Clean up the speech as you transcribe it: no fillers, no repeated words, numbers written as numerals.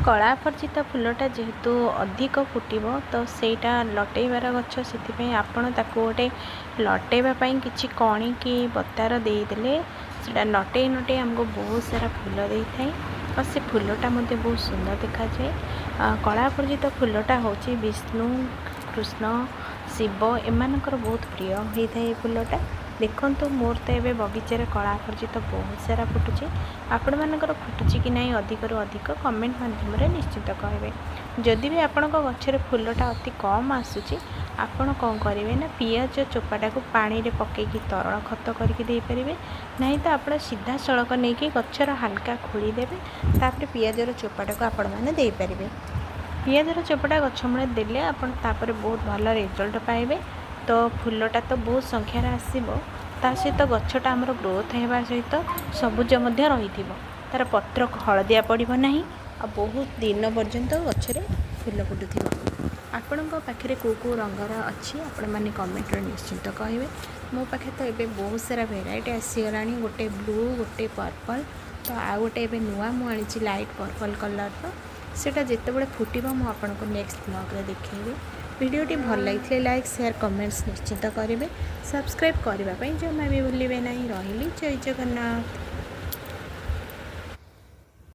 କଳା ଅପରାଜିତା ଫୁଲଟା ଯେହେତୁ ଅଧିକ ଫୁଟିବ, ତ ସେଇଟା ଲଟେଇବାର ଗଛ। ସେଥିପାଇଁ ଆପଣ ତାକୁ ଗୋଟେ ଲଟେଇବା ପାଇଁ କିଛି କଣି କି ବତାର ଦେଇଦେଲେ ସେଇଟା ନଟେଇ ନଟେଇ ଆମକୁ ବହୁତ ସାରା ଫୁଲ ଦେଇଥାଏ ଆଉ ସେ ଫୁଲଟା ମଧ୍ୟ ବହୁତ ସୁନ୍ଦର ଦେଖାଯାଏ। କଳା ଅପରାଜିତା ଫୁଲଟା ହେଉଛି ବିଷ୍ଣୁ, କୃଷ୍ଣ, ଶିବ ଏମାନଙ୍କର ବହୁତ ପ୍ରିୟ ହୋଇଥାଏ ଏ ଫୁଲଟା। ଦେଖନ୍ତୁ, ମୋର ତ ଏବେ ବଗିଚାରେ କଳା ଅପରାଜିତା ବହୁତ ସାରା ଫୁଟୁଛି। ଆପଣମାନଙ୍କର ଫୁଟୁଛି କି ନାହିଁ, ଅଧିକରୁ ଅଧିକ କମେଣ୍ଟ ମାଧ୍ୟମରେ ନିଶ୍ଚିତ କହିବେ। ଯଦି ବି ଆପଣଙ୍କ ଗଛରେ ଫୁଲଟା ଅତି କମ୍ ଆସୁଛି, ଆପଣ କ'ଣ କରିବେ ନା ପିଆଜ ଚୋପାଟାକୁ ପାଣିରେ ପକାଇକି ତରଳ ଖତ କରିକି ଦେଇପାରିବେ। ନାହିଁ ତ ଆପଣ ସିଧାସଳଖ ନେଇକି ଗଛର ହାଲକା ଖୋଳିଦେବେ, ତାପରେ ପିଆଜର ଚୋପାଟାକୁ ଆପଣମାନେ ଦେଇପାରିବେ। ପିଆଜର ଚୋପାଟା ଗଛ ମୂଳେ ଦେଲେ ଆପଣ ତାପରେ ବହୁତ ଭଲ ରେଜଲ୍ଟ ପାଇବେ। ତ ଫୁଲଟା ତ ବହୁତ ସଂଖ୍ୟାରେ ଆସିବ, ତା ସହିତ ଗଛଟା ଆମର ଗ୍ରୋଥ୍ ହେବା ସହିତ ସବୁଜ ମଧ୍ୟ ରହିଥିବ, ତା'ର ପତ୍ର ହଳଦିଆ ପଡ଼ିବ ନାହିଁ ଆଉ ବହୁତ ଦିନ ପର୍ଯ୍ୟନ୍ତ ଗଛରେ ଫୁଲ ଫୁଟୁଥିବ। ଆପଣଙ୍କ ପାଖରେ କେଉଁ କେଉଁ ରଙ୍ଗର ଅଛି, ଆପଣମାନେ କମେଣ୍ଟରେ ନିଶ୍ଚିନ୍ତ କହିବେ। ମୋ ପାଖରେ ତ ଏବେ ବହୁତ ସାରା ଭେରାଇଟି ଆସିଗଲାଣି। ଗୋଟେ ବ୍ଲୁ, ଗୋଟେ ପର୍ପଲ୍, ତ ଆଉ ଗୋଟେ ଏବେ ନୂଆ ମୁଁ ଆଣିଛି ଲାଇଟ୍ ପର୍ପଲ୍ କଲର୍ର। ସେଇଟା ଯେତେବେଳେ ଫୁଟିବ, ମୁଁ ଆପଣଙ୍କୁ ନେକ୍ସଟ ବ୍ଲଗ୍ରେ ଦେଖେଇବି। ଭିଡ଼ିଓଟି ଭଲ ଲାଗିଥିଲେ ଲାଇକ୍, ସେୟାର, କମେଣ୍ଟସ୍ ନିଶ୍ଚିତ କରିବେ। ସବସ୍କ୍ରାଇବ୍ କରିବା ପାଇଁ ଜମା ବି ଭୁଲିବେ ନାହିଁ। ରହିଲି, ଜୟ ଜଗନ୍ନାଥ।